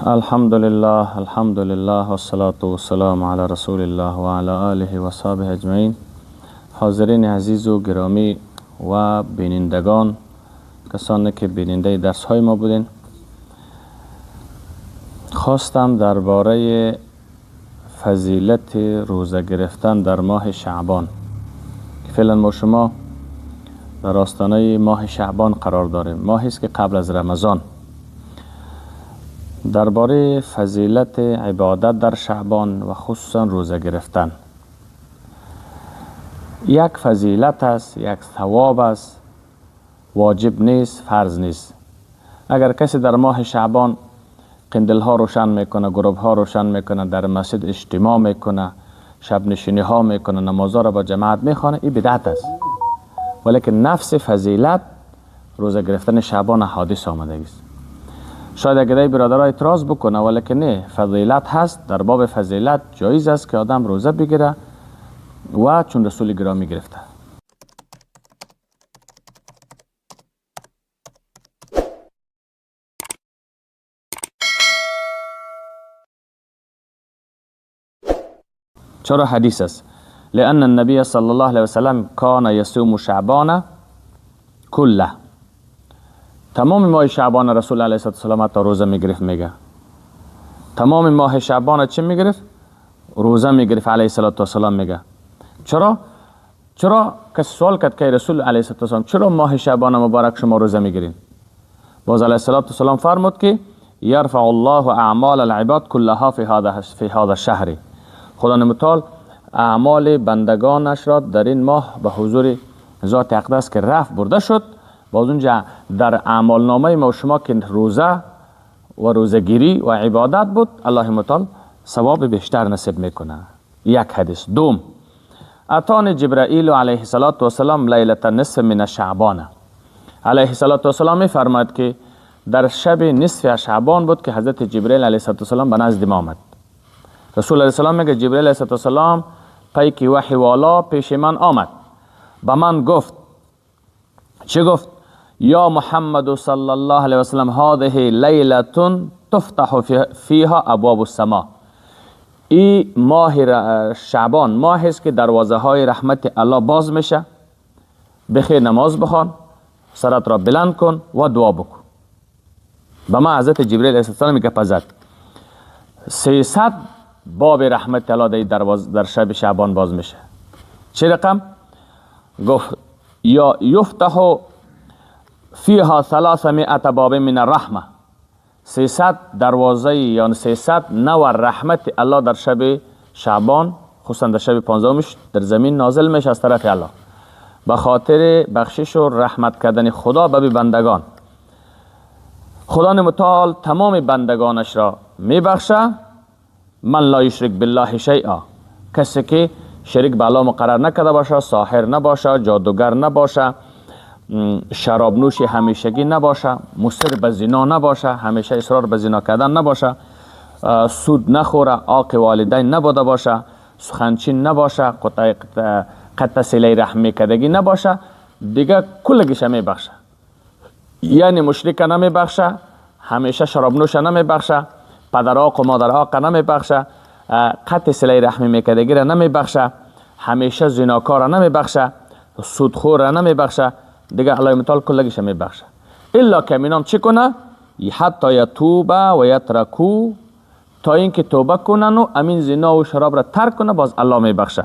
الحمدلله، الحمدلله والصلاة والسلام علی رسول الله و علی آله و صحبه اجمعین. حاضرین عزیز و گرامی و بینندگان، کسانی که بیننده درس های ما بودین، خواستم درباره فضیلت روزه گرفتن در ماه شعبان که فعلا ما شما در آستانه ماه شعبان قرار داریم، ماهی است که قبل از رمضان، درباره فضیلت عبادت در شعبان و خصوصا روزه گرفتن. یک فضیلت است، یک ثواب است، واجب نیست، فرض نیست. اگر کسی در ماه شعبان قندیل ها روشن میکنه، گروه ها روشن میکنه، در مسجد اجتماع میکنه، شب نشینی ها میکنه، نمازها را با جماعت میخوانه، این بدعت است. ولیکن نفس فضیلت روزه گرفتن شعبان حادث آمده است. شاید اگر برادرها اعتراض بکنه، ولیکن نه، فضیلت هست. در باب فضیلت جایز است که آدم روزه بگیره و چون رسول گرامی گرفته. چرا حدیث است؟ لأن النبی صلی الله علیه وسلم کان یصوم شعبان کله. تمام ماه شعبان رسول علیه السلام حتی روزه میگرفت. میگه تمام ماه شعبان چه میگرفت؟ روزه میگرفت علیه السلام. میگه چرا؟ چرا کسی سوال کرد که رسول علیه السلام چرا ماه شعبان مبارک شما روزه میگیرین؟ باز علیه السلام فرمود که یرفع الله اعمال العباد كلها فی هذا الشهر. خدا متعال اعمال بندگانش را در این ماه به حضور ذات اقدس که رفع برده شد، باز اونجا در اعمال نامه ما و شما که روزه و روزگیری و عبادت بود، الله متعال ثواب بیشتر نصیب میکنه. یک حدیث. دوم، اتان جبرائیل علیه السلام لیلة نصف من شعبان. علیه السلام میفرماید که در شب نصف شعبان بود که حضرت جبرائیل علیه السلام به نزد ما آمد. رسول علیه السلام میگه جبرائیل علیه السلام پیک وحی والا پیش من آمد، به من گفت، چه گفت؟ یا محمد صلی الله علیه وسلم هذه لیلة تفتح فیها ابواب السماء. ای ماه شعبان ماه است که دروازه های رحمت الله باز میشه، بخیر نماز بخوان، سرت را بلند کن و دعا بکن. به ما حضرت جبرئیل علیه السلام میگه پزد 300 باب رحمت الله در شب شعبان باز میشه. چه رقم؟ گفت یا یفتح فیها 300 باب من الرحمه. 300 دروازه یعنی 300 نوع رحمت الله در شب شعبان، خصوصا در شب 15 در زمین نازل میشه از طرف الله، به خاطر بخشش و رحمت کردن خدا به بندگان. خدا متعال تمام بندگانش را میبخشه. من لا یشرک بالله شیئا، کسی که شریک به الله مقرر نکرده باشه، ساحر نباشه، جادوگر نباشه، شراب نوش همیشگی نباشه، مصر به زنا نباشه، همیشه اصرار به زنا کردن نباشه، سود نخوره، عاق والدین نبوده باشه، سخنچین نباشه، قطع صله رحم کردگی نباشه، دیگه کلگیش میبخشه. یعنی مشرک نمیبخشه، همیشه شراب نوش نمیبخشه، پدر عاق و مادر عاق نمیبخشه، قطع صله رحم میکردگی را نمیبخشه، همیشه زناکار را نمیبخشه، سودخور را نمیبخشه، دیگه الله متعال کلگیش میبخشه. الا که اینام چی کنه؟ حتی یتوب و یترکو، تا اینکه توبه کنن و امین زنا و شراب را ترک کنه، باز الله میبخشه.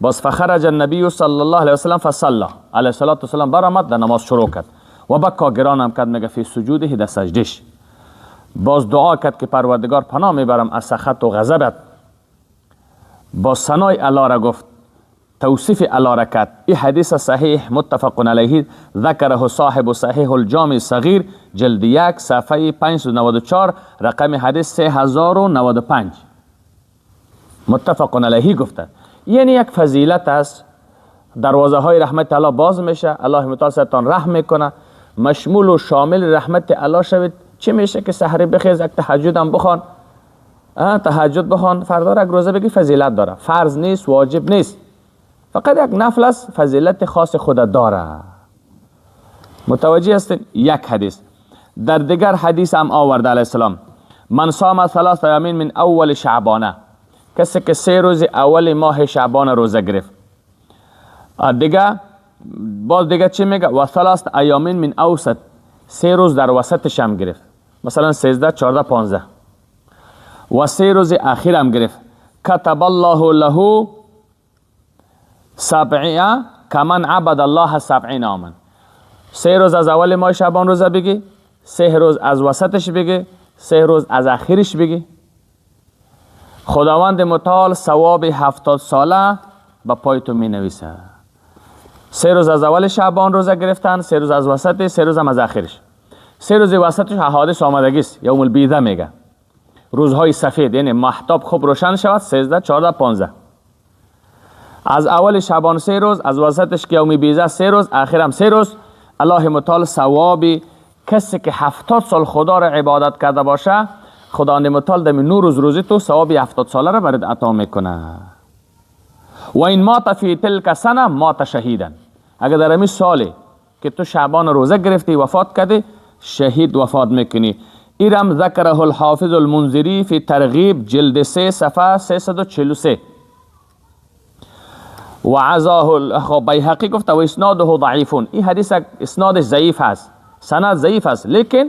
باز فخرج النبی صلی الله علیه وسلم فصلی، علیه الصلاة والسلام برآمد در نماز شروع کرد و بکا گران هم کرد، میگه فی سجوده، در سجدش. باز دعا کرد که پروردگار پناه میبرم از سخط و غضبت. باز ثنای الله را گفت، توصیف الله را کرد. این حدیث صحیح متفق علیه، ذکره صاحب صحیح الجامع الصغیر جلد 1 صفحه 594 رقم حدیث 3095 متفق علیه گفته. یعنی یک فضیلت است، دروازه های رحمت الله باز میشه، الله متعال سرتان رحم میکنه، مشمول و شامل رحمت الله شوید. چی میشه که سحری بخیز، یک تهجد هم بخوان، تهجد بخوان، فردا یک روزه بگی، فضیلت داره، فرض نیست، واجب نیست، فقط یک نفل است، فضیلت خاص خود داره. متوجه هستین؟ یک حدیث. در دیگر حدیث هم آورده علیه السلام من صام ثلاث ایام من اول شعبانه، کسی که 3 روز اول ماه شعبان روزه گرفت. دیگه باز دیگه چی میگه؟ و ثلاث ایام من اوسط، 3 روز در وسطش هم گرفت، مثلا 13 14 15، و 3 روز اخیر هم گرفت. کتب الله له 70 کمن عبد الله 70 عاما. 3 روز از اول ماه شعبان روزه بگی، 3 روز از وسطش بگی، 3 روز از اخیرش بگی، خداوند متعال ثواب 70 ساله به پای تو می نویسه. 3 روز از اول شعبان روزه گرفتن، 3 روز از وسط، 3 روز هم از اخیرش. 3 روز وسطش احادیث آمدگی است، یوم البیضه میگه، روزهای سفید، یعنی مهتاب خوب روشن شود، 13 14 15. از اول شعبان 3 روز، از وسطش که یوم بیضه 3 روز، اخرم 3 روز. الله متعال ثواب کسی که 70 سال خدا را عبادت کرده باشه، خداوند متعال در 9 روز روزی تو ثواب 70 ساله را برات عطا میکنه. و این مات فی تلک سنه مات شهیدا، اگر در همین سالی که تو شعبان روزه گرفتی وفات کردی، شهید وفات میکنی. ایرم ذکره الحافظ المنذری فی ترغیب جلد 3 صفحه 343. و عزاه بیهقی گفته و اسناده ضعیفون، این حدیث اسنادش ضعیف هست، سند ضعیف است، لیکن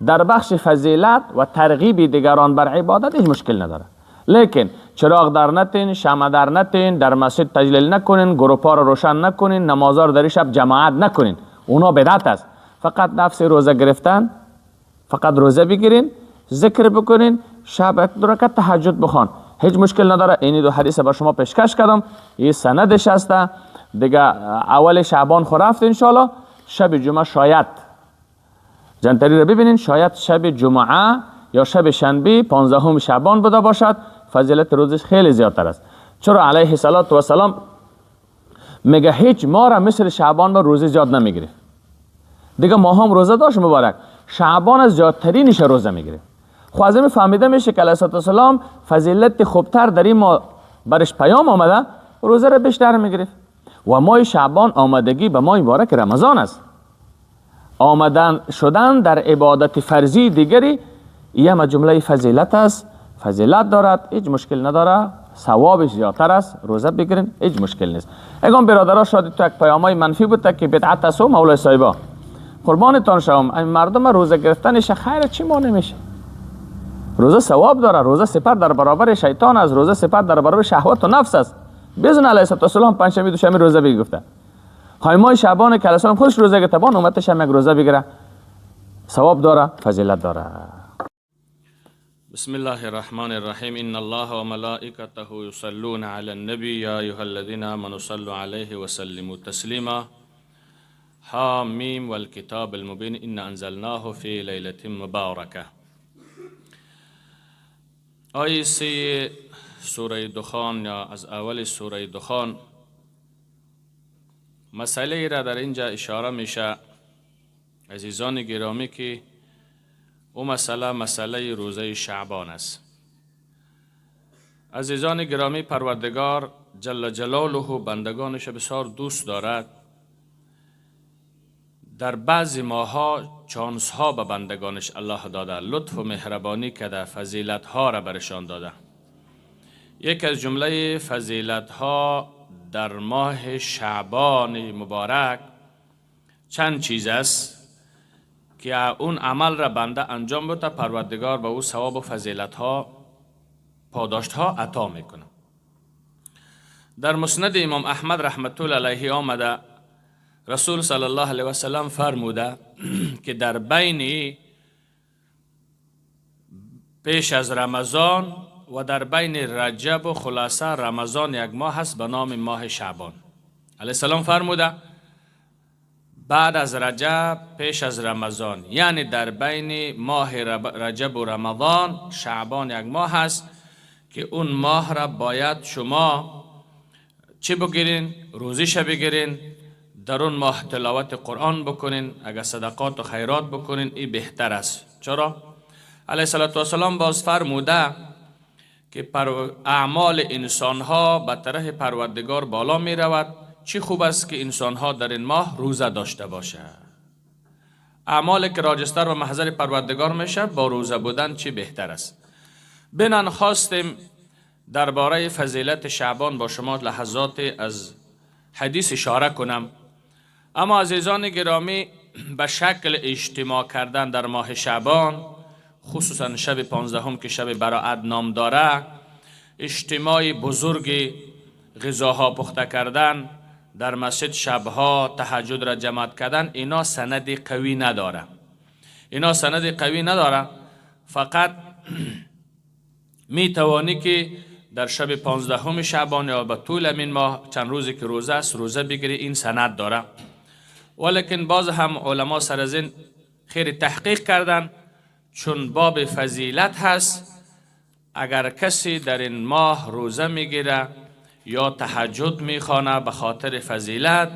در بخش فضیلت و ترغیب دیگران بر عبادت هیچ مشکل نداره. لیکن چراغ در نتین، شمع در نتین، در مسجد تجلیل نکنین، گروپا رو روشن نکنین، نمازا رو در شب جماعت نکنین، اونا بدعت است. فقط نفس روزه گرفتن، فقط روزه بگیرین، ذکر بکنین، شب 1 رکعت تهجد بخوان، هیچ مشکل نداره. این دو حدیث با شما پیشکش کردم، این سندش هست. دیگه اول شعبان خو رفت، انشالله شب جمعه شاید جنتری رو ببینین، شاید شب جمعه یا شب شنبه 15 شعبان بوده باشد، فضیلت روزش خیلی زیادتر است. چرا علیه الصلاة والسلام میگه هیچ ما را مثل شعبان با روزه زیاد نمیگیره. دیگه ما هم روزه داشت مبارک، شعبان از زیادترینش روزه میگیره. خب از این فهمیده میشه که علیه السلام فضیلت خوبتر در این ما برش پیام آمده، روزه را بیشتر میگیره. و ماه شعبان آمدگی به ماه مبارک رمضان است. آمدن شدن در عبادت فرضی دیگری یه جمله فضیلت است، فضیلت دارد، هیچ مشکل نداره، ثوابش زیادتر است، روزه بگیرین هیچ مشکل نیست. اگه برادرها شاید تو یک پیامای منفی بود که بدعت است و مولای صاحبا قربانتان شوم، این مردم روزه گرفتنش خیر چی ما نمیشه. روزه ثواب داره، روزه سپر در برابر شیطان است، روزه سپر در برابر شهوت و نفس است. بزن علیه السلام پنجشنبه دوشنبه روزه بگی گفته. خیمای شعبان که علیه السلام خودش روزه گرفته، بان امتش هم یک روزه بگیره، ثواب داره، فضیلت داره. بسم الله الرحمن الرحیم. ان الله و ملائکته یصلون علی النبی یا ایها الذین آمنوا صلوا علیه و سلموا تسلیما. حامیم والکتاب المبین انا انزلناه فی لیلة مبارکه. آیه 3 سوره دخان یا از اول سوره دخان مسئله را در اینجا اشاره میشه عزیزان گرامی که او مسئله روزه شعبان است. عزیزان گرامی، پروردگار جل جلاله بندگانش بسیار دوست دارد. در بعضی ماها چانس ها به بندگانش الله داده، لطف و مهربانی کرده، فضیلت ها را برشان داده. یک از جمله فضیلت ها در ماه شعبان مبارک چند چیز است که اون عمل را بنده انجام بده، پروردگار به او ثواب و فضیلت ها، پاداشت ها عطا میکنه. در مسند امام احمد رحمت الله علیه آمده رسول صلی الله علیه و سلم فرموده که در بین پیش از رمضان و در بین رجب و خلاصه رمضان یک ماه هست به نام ماه شعبان. علیه السلام فرموده بعد از رجب پیش از رمضان، یعنی در بین ماه رجب و رمضان شعبان یک ماه هست که اون ماه را باید شما چی بگیرین؟ روزیش بگیرین، در اون ماه تلاوت قرآن بکنین، اگر صدقات و خیرات بکنین این بهتر است. چرا؟ علیه السلام باز فرموده که اعمال انسانها به طرف پروردگار بالا می رود. چی خوب است که انسانها در این ماه روزه داشته باشه. اعمال که راجستر و محضر پروردگار میشه با روزه بودن چی بهتر است. بنان خواستیم درباره فضیلت شعبان با شما لحظات از حدیث اشاره کنم. اما عزیزان گرامی، به شکل اجتماع کردن در ماه شعبان، خصوصا شب 15 که شب براءت نام داره، اجتماع بزرگ غذاها پخته کردن در مسجد، شبها تهجد را جماعت کردن، اینا سند قوی نداره. اینا سند قوی نداره. فقط می توانی که در شب 15 شعبان یا به طول این ماه چند روزی که روزه است روزه بگیری، این سند داره. ولیکن باز هم علما سر از این خیر تحقیق کردن، چون باب فضیلت هست، اگر کسی در این ماه روزه میگیره یا تهجد میخوانه به خاطر فضیلت،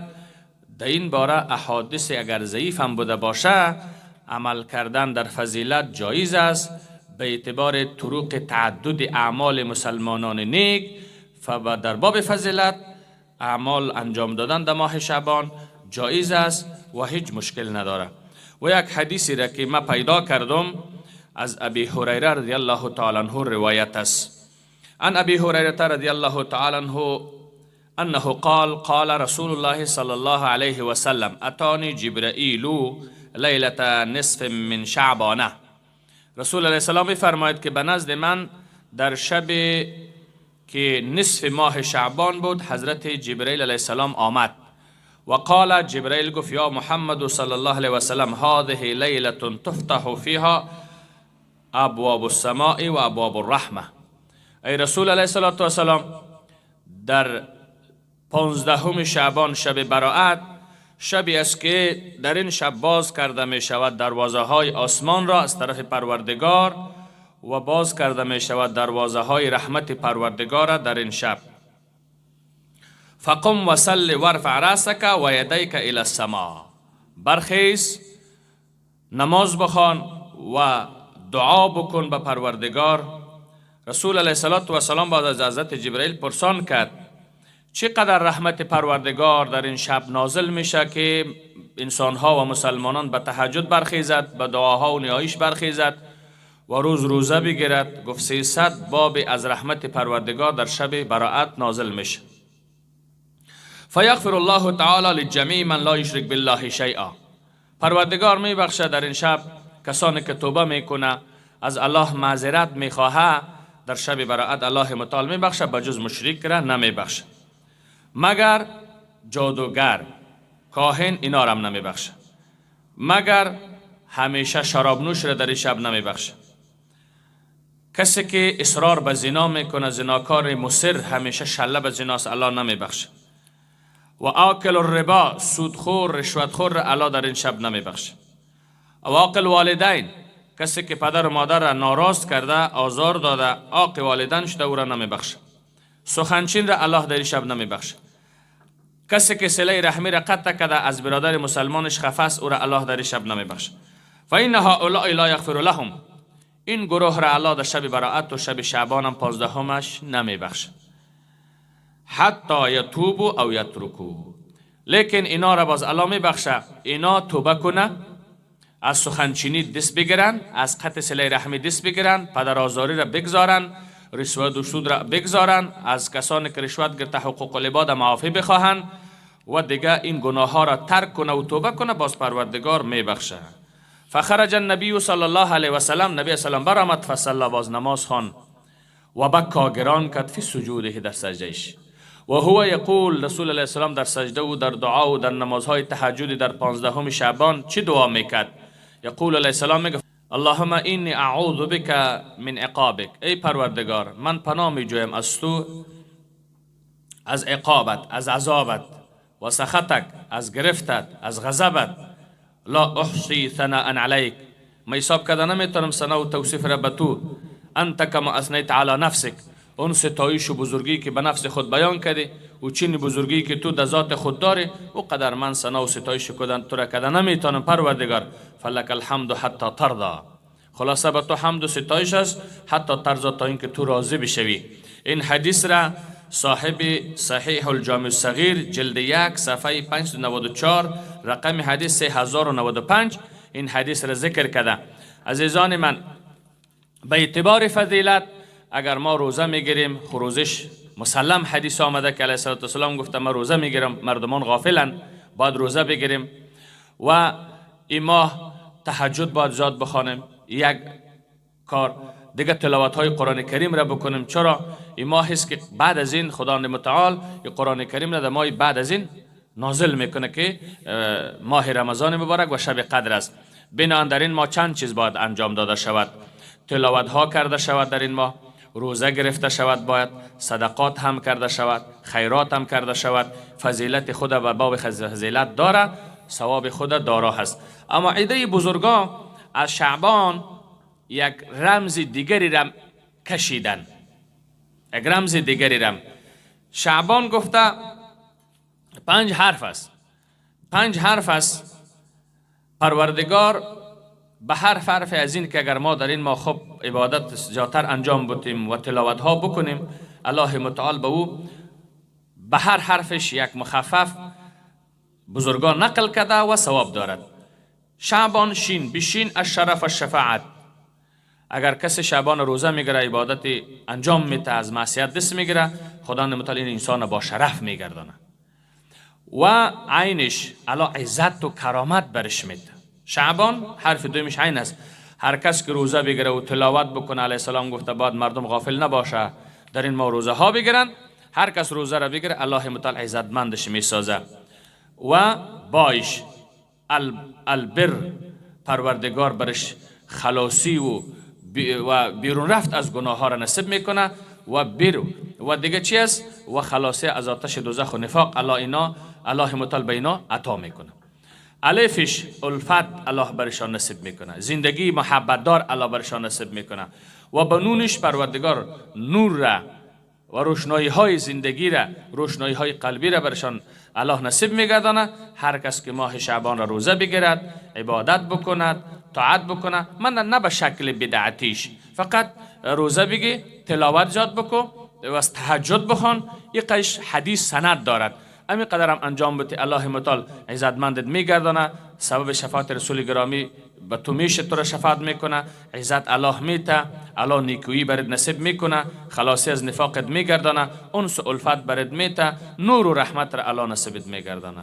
در این باره احادیث اگر ضعیف هم بوده باشه، عمل کردن در فضیلت جایز است به اعتبار طرق تعدد اعمال مسلمانان نیک. فبا در باب فضیلت اعمال انجام دادن در ماه شعبان جایز است و هیچ مشکل نداره. و یک حدیثی را که ما پیدا کردم از ابی هریره رضی الله تعالی عنه روایت است. عن ابی هریره رضی الله تعالی عنه انه قال قال رسول الله صلی الله علیه و سلم اتانی جبرائیل لیلة نصف من شعبانه. رسول علیه السلام می‌فرماید که به نزد من در شب که نصف ماه شعبان بود حضرت جبرائیل علیه السلام آمد و قال، جبرائیل گفت یا محمد صلی الله علیه و سلم هذه لیلة تفتح فیها ابواب السماء و ابواب الرحمه. ای رسول علیه السلام، در 15 شعبان شب براءت، شبی است که در این شب باز کرده می شود دروازه های آسمان را از طرف پروردگار و باز کرده می شود دروازه های رحمت پروردگار را در این شب. فقم و صل وارفع رأسک و یدیک الی السماء. برخیز، نماز بخوان و دعا بکن به پروردگار. رسول علیه السلام بعد از حضرت جبرئیل پرسان کرد چقدر رحمت پروردگار در این شب نازل میشه که انسانها و مسلمانان به تهجد برخیزد، به دعاها و نیایش برخیزد و روز روزه بگیرد. گفت 300 باب از رحمت پروردگار در شب براءت نازل میشه. فیغفر الله تعالی لجمیع من لا یشرک بالله شیئا. پروردگار میبخشه در این شب کسانی که توبه میکنه، از الله معذرت میخواهه، در شب براءت الله متعال میبخشه، بجز مشرک را نمیبخشه، مگر جادوگر، کاهن، اینا را هم نمیبخشه، مگر همیشه شراب نوش را در این شب نمیبخشه. کسی که اصرار به زنا میکنه، زناکار مصر، همیشه شله به زناست، الله نمیبخشه. و آکل الربا، سودخور، رشوتخور را الله در این شب نمیبخشه. و عاقل والدین، کسی که پدر و مادر را ناراض کرده، آزار داده، عاق والدین شده، او را نمیبخشه. سخنچین را الله در این شب نمیبخشه. کسی که صله رحمی را قطع کرده، از برادر مسلمانش خفه، او را الله در این شب نمیبخشه. فإن هؤلاء لا یغفر لهم. این گروه را الله در شب براءت و شب شعبان هم 15 نمیبخشه. حتی یتوبوا او یترکوا. لیکن اینا را باز الله میبخشه، اینا توبه کنه، از سخنچینی دست بگیرن، از قطع صله رحمی دست بگیرن، پدر آزاری را بگذارن، رشوت و سود را بگذارن، از کسانی که رشوت گرفته حقوق العباد معافی بخواهن و دیگه این گناه ها را ترک کنه و توبه کنه، باز پروردگار میبخشه. فخرج النبی صلی الله علیه و سلم، نبی سلام برآمد، فصلی، باز نماز خوان و بکا، گران کرد، فی سجوده، در سجدهش. و هو یقول، رسول علیه السلام در سجده و در دعا و در نمازهای تهجد در 15 شعبان چی دعا میکرد؟ یقول علیه السلام میگفت اللهم انی اعوذ بک من عقابک. ای پروردگار، من پناه میجویم از تو، از عقابت، از عذابت، و سخطک، از گرفتت، از غضبت. لا احصی ثناء علیک، ما حساب کرده نمیتونم ثنا و توصیف را به تو. انت کما اثنیت علی نفسک، اون ستایش و بزرگی که به نفس خود بیان کردی و چین بزرگی که تو در ذات خود داری، او قدر من ثنا و ستایش کردن تو را کرده نمیتونم پروردگار. فلک الحمد حتی ترضی. خلاصه به تو حمد و ستایش است حتی ترضی، تا اینکه تو راضی بشوی. این حدیث را صاحب صحیح الجامع الصغیر جلد 1 صفحه 594 رقم حدیث 3095 این حدیث را ذکر کرده. عزیزان من، به اعتبار فضیلت اگر ما روزه میگیریم، روزش مسلم حدیث آمده که علیه السلام گفته ما روزه میگیرم، مردمان غافلن، باید روزه بگیریم و این ماه تهجد باید زیاد بخوانیم، یک کار دیگه تلاوت های قرآن کریم را بکنیم. چرا؟ این ماه است که بعد از این خدا متعال قرآن کریم را در ماه بعد از این نازل میکنه که ماه رمضان مبارک و شب قدر است. بنابراین در این ماه چند چیز باید انجام داده شود: تلاوت ها کرده شود در این ماه، روزه گرفته شود، باید صدقات هم کرده شود، خیرات هم کرده شود، فضیلت خود به باب فضیلت داره، ثواب خود دارا هست. اما عده بزرگان از شعبان یک رمز دیگری را کشیدن، یک رمز دیگری را. شعبان گفته 5 حرف است، 5 حرف است. پروردگار به هر حرف از این که اگر ما در این ماه خوب عبادت زیادتر انجام بدیم و تلاوت ها بکنیم، الله متعال به او به هر حرفش یک مخفف بزرگان نقل کرده و ثواب دارد. شعبان شین بشین الشرف الشفاعت. اگر کسی شعبان روزه میگیره، عبادت انجام میده، از معصیت دست میگیره، خدا متعال این انسان با شرف میگردانه و عینش علا عزت و کرامت برش میده. شعبان حرف دومش عین است. هر کس که روزه بگیره و تلاوت بکنه، علیه السلام گفته باید مردم غافل نباشه، در این ماه روزه ها بگیرن. هر کس روزه را بگیره، الله متعال عزتمندش میسازه. و بایش البر، پروردگار برش خلاصی و بیرون رفت از گناه ها را نصیب میکنه و بیرو و دیگه چی است؟ و خلاصی از آتش دوزخ و نفاق الله اینا، الله متعال به اینا عطا میکنه. الفش الفت الله برشان نصیب میکنه، زندگی محبت دار الله برشان نصیب میکنه. و به نونش پروردگار نور را و روشنایی های زندگی را، روشنایی های قلبی را برشان الله نصیب میگردانه. هر کس که ماه شعبان را روزه بگیرد، عبادت بکند، طاعت بکنه، من نه به شکل بدعتیش، فقط روزه بگی، تلاوت زیاد بکن و از تهجد بخوان، این قش حدیث سند دارد. امی قدرم انجام بده، الله متعال عزتمندت میگردانه، سبب شفاعت رسول گرامی به تو میشه، تو را شفاعت میکنه، عزت الله میته، الله نیکویی برات نصیب میکنه، خلاصی از نفاقت میگردانه، انس و الفت برات میته، نور و رحمت را الله نصیبت میگردانه.